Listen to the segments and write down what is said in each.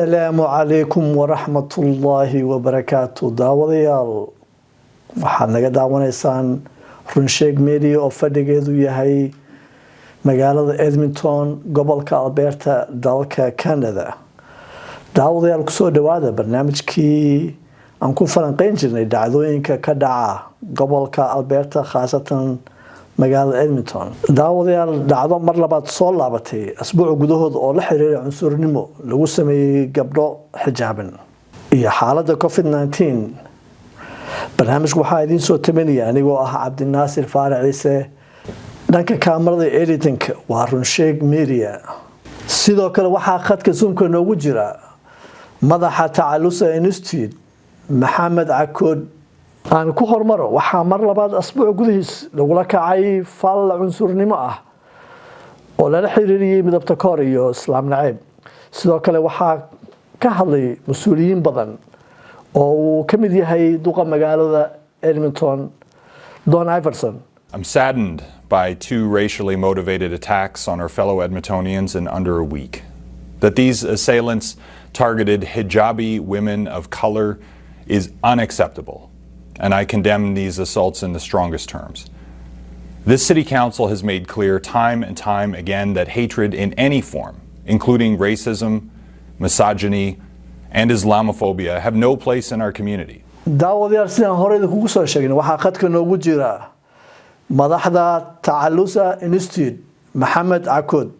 Asalaamu calaykum waraxmatullaahi wabarakaatu. Daawadayaal, waxaad naga daawanaysaan Runsheeg Media oo fadhigeedu yahay magaalada Edmonton, gobolka Alberta, dalka Canada. Daawadayaal, kusoo dhawaada barnaamijkii aan ku falanqeyn jirnay dhacdooyinka ka dhaca gobolka Alberta, khaasatan magaalada Edmonton. Daawadayaal, dhacdo mar labaad soo laabatay asbuuc gudahooda oo la xiriira cunsurnimo lagu sameeyey gabdho xijaaban iyo xaalada COVID-19. Barnaamijku waxaa idiin soo tabanaya anigoo ah Cabdinaasir Faarac Ciise. Dhanka kaamarada editing-ka waa Runsheeg Media. Sidoo kale waxaa khadka Zoom-ka noogu jira madaxa Tacalusa Institute, Maxamed Cakood. Aan ku hormaro, waxaa mar labaad asbuuc gudihiis lagula kacay fal cunsurnimo ah oo lala xiriiriyey midabta koor iyo Islaam naceeb. Sidoo kale waxaa ka hadlay mas-uuliyiin badan oo uu ka mid yahay duqa magaalada Edmonton, Don Iveson. I'm saddened by two racially motivated attacks on our fellow Edmontonians in under a week. That these assailants targeted hijabi women of color is unacceptable, and I condemn these assaults in the strongest terms. This City Council has made clear time and time again that hatred in any form, including racism, misogyny, and Islamophobia, have no place in our community. Daawadayaal, sidaan horey idinkugu soo sheegnay, waxaa khadka noogu jira madaxda Tacalusa Institute, Maxamed Cakood.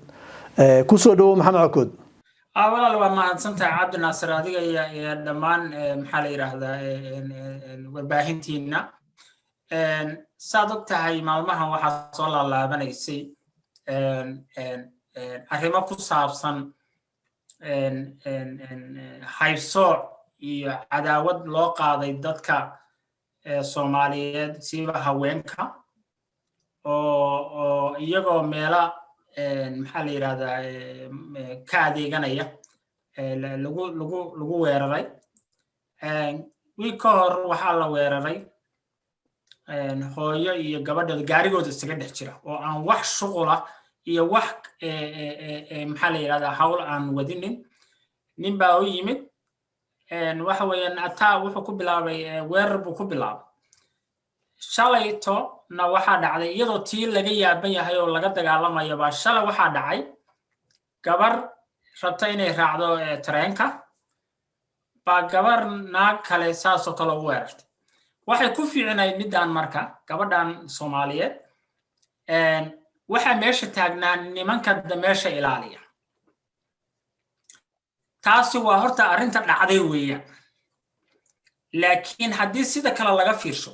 Kusoo dhawo, Maxamed Cakood. Walaal, waa mahadsantahay, Cabdinaasir, adiga iyo dhammaan, maxaa la yidhaahdaa, warbaahintiina. Saad og tahay, maalmahan waxaa soo laalaabanaysay arrimo ku saabsan haybsooc iyo cadaawad loo qaaday dadka Soomaaliyeed, siiba haweenka, oo iyagoo meela, maxaa la yidhahdaa, ka adeeganaya lagu weeraray. Wiig ka hor waxaa la weeraray hooyo iyo gabadhooda gaarigooda isaga dhex jira oo aan wax shuqula iyo wax, maxaa la yidhahdaa, hawl aan wadinin. Nin baa u yimid, waxa weeyaan, ataa wuxuu ku bilaabay weerar buu ku bilaabay. Shalayto na waxaa dhacday, iyadoo tii laga yaaban yahay oo laga dagaalamayo baa shalay waxaa dhacay gabar rabta inay raacdo tareenka baa gabar naag kale saasoo kale u weerartay. Waxay ku fiicnayd middan marka gabadhan Soomaaliyeed, waxaa meesha taagnaa nimanka meesha ilaaliya. Taasi waa horta arrinta dhacday weeyaan. Laakiin haddii sida kale laga fiirsho,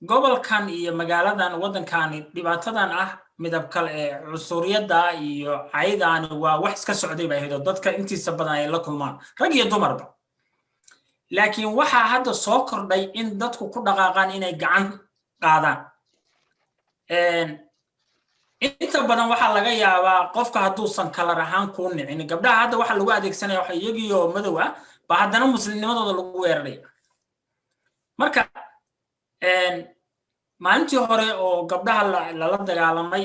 gobolkan iyo magaaladan, waddankani, dhibaatadan ah midabkale ee cunsuriyadda iyo caydaani waa wax iska socday bay ahayd oo dadka intiisa badan ay la kulmaan, rag iyo dumarba. Laakiin waxaa hadda soo kordhay in dadku ku dhaqaaqaan inay gacan qaadaan. Inta badan waxaa laga yaabaa qofka hadduusan kalar ahaan kuu nicin. Gabdhaha hadda waxaa lagu adeegsanaya waxa iyagii oo madow ah baa haddana muslimnimadooda lagu weeraraya. Marka maalintii hore oo gabdhaha lala dagaalamay,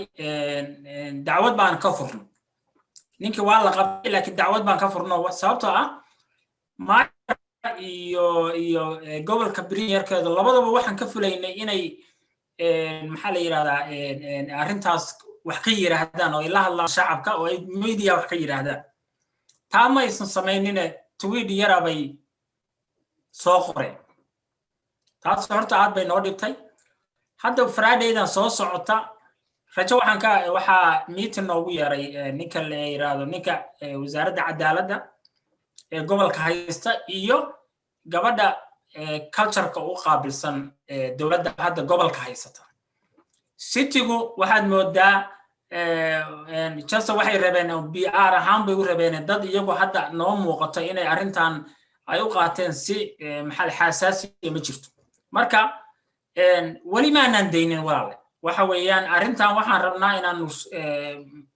dacwad baan ka furno. Ninkii waa la qabtay, laakiin dacwad baan ka furno, sababtoo ah iyo gobolka premierkeedu labadaba waxaan ka fulaynay inay, maxaa la yidhahdaa, arrintaas wax ka yiraahdaan oo ay la hadlaan shacabka oo ay media wax ka yiraahdaan. Taa ma aysan samaynine, tweet yara bay soo qoreen. Taas horta aad bay noo dhibtay. Hadda Fridaydan soo socota rajo waxaan ka waxaa meeting noogu yeeray ninka la yiraahdo ninka wasaaradda cadaaladda ee gobolka haysta iyo gabadha cultureka u qaabilsan dowladda hadda gobolka haysata. Citygu waxaad moodaa just waxay rabeen PR ahaan bay u rabeen. Dad iyagu hadda noo muuqato inay arrintan ay u qaateen si, maxaa, xasaasiya ma jirto. Marka weli maanaan daynin, walaale. Waxa weeyaan, arrintan waxaan rabnaa inaanu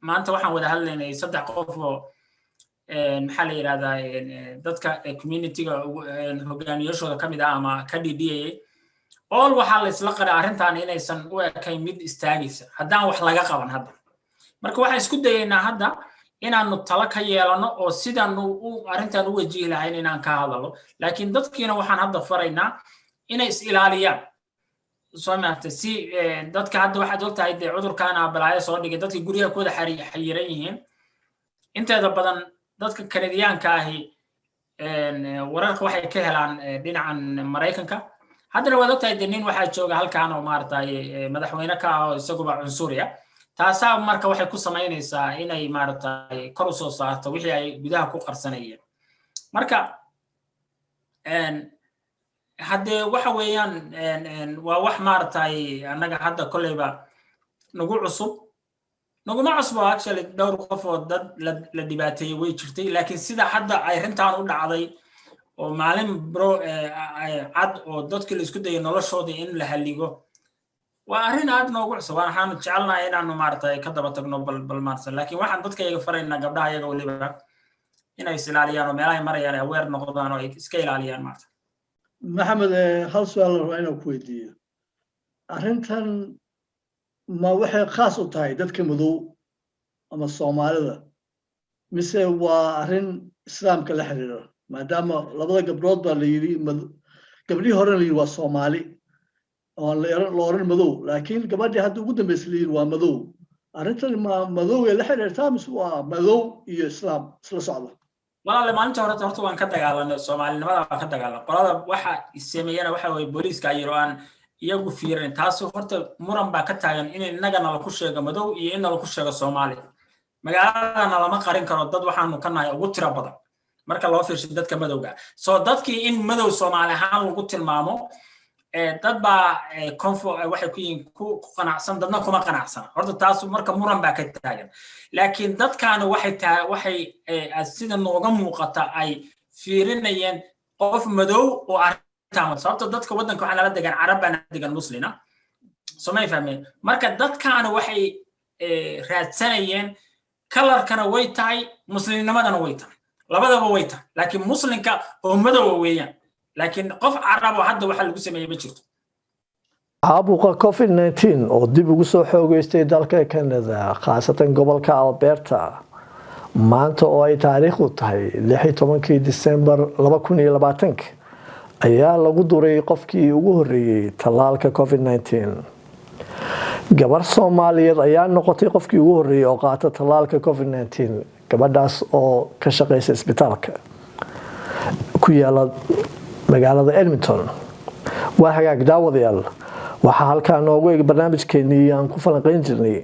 maanta waxaan wada hadlaynay saddex qof oo, maxaa la yidhahdaa, dadka communityga hogaamiyaashooda ka mid ah ama ka dhidhiyayay. All waxaa la isla qaray arrintan inaysan u ekayn mid istaagaysa haddaan wax laga qaban hadda. Marka waxaan isku dayaynaa hadda Inaanu talo ka yeelano oo sidaanu u arrintan u wajihi lahayn inaan ka hadalo. Laakiin dadkiina waxaan hadda faraynaa inay is ilaaliyaan, soo maartay, si dadka hadda waxaad ogtahay dee cudurkaana balaayo soo dhigay, dadka guryaha ku wada xayiran yihiin. Inteeda badan dadka Kanadiyaanka ahi wararka waxay ka helaan dhinacan Maraykanka. Haddana waad ogtahay dee nin waxaa jooga halkan oo maaragtay madaxweyne ka ah oo isaguba cunsuri ah. Taasaa marka waxay ku samaynaysaa inay maaragtay kor usoo saarto wixii ay gudaha ku qarsanayeen. Marka haddee waxa weeyaan waa wax maaragtay annaga hadda kolleyba nagu cusub, naguma cusbo actually. Dhowr qof oo dad la dhibaateeyey way jirtay, laakiin sida hadda ay arrintan u dhacday oo maalin bro cad oo dadkii la isku dayay noloshoodii in la halligo, waa arrin aad noogu cusub. Waxaanu jecelnahay inaanu maaragtay ka daba tagno bal maaragtay. Laakiin waxaan dadka iyaga faraynaa, gabdhaha iyaga weliba, inay is ilaaliyaan oo meelahay marayaan ay aware noqdaan oo ay iska ilaaliyaan maaragtay. Maxamed, hal su-aal la rabaa inaan ku weydiiyo. Arrintan ma waxay khaas u tahay dadka madow ama Soomaalida, mise waa arrin Islaamka la xiriira, maadaama labada gabdhood baa la yidhi, gabdhihii horena la yidhi waa Soomaali oo la oran madow, laakiin gabadhii hadda ugu dambaysa la yidhi waa madow? Arrintan ma madowgay la xiriirtaa mise waa madow iyo Islaam isla socda? Walaale, maalinta hore horta waan ka dagaalanay, Soomaalinimada waan ka dagaalanay. Qolada waxa sameeyana waxa weye booliiska yiro aan iyagu fiirin. Taas horta muran baa ka taagan in innagana laku sheego madow iyo in laku sheego Soomaali. Magaaladana lama qarin karo, dad waxaanu ka nahay ugu tiro badan marka loo fiirsho dadka madowga. So dadkii in madow Soomaali ahaan lagu tilmaamo, dad baa confo waxay ku yihiin ku qanacsan, dadna kuma qanacsana. Horta taas marka muran baa ka taagan. Laakiin dadkaana waxay tahay waxay sida nooga muuqata ay fiirinayeen qof madow oo arrintan, sababta dadka waddanka waxaa nala degan Carab baa nala degan, Muslina, somay fahmeen. Marka dadkaana waxay raadsanayeen colorkana way tahay, muslimnimadana way tahay, labadaba way tahay, laakiin muslimka oo madowa weeyaan. Laakiin qof Carab oo hadda waxa lagu sameeyey ma jirto. Caabuqa COVID-19 oo dib ugu soo xoogeystay dalka Canada, khaasatan gobolka Alberta, maanta oo ay taariikhdu tahay 16-kii Disembar 2020-ka ayaa lagu duray qofkii ugu horeeyey tallaalka COVID-19. Gabar Soomaaliyeed ayaa noqotay qofkii ugu horreeyey oo qaata tallaalka COVID-19, gabadhaas oo ka shaqeysa isbitaalka ku yaala magaalada Edmonton. Waa hagaag, daawadayaal, waxaa halkaa noogu eg barnaamijkeenii aan ku falanqeyn jirnay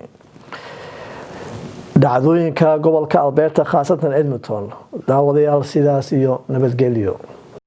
dhacdooyinka gobolka Alberta, khaasatan Edmonton. Daawadayaal, sidaas iyo nabadgelyo.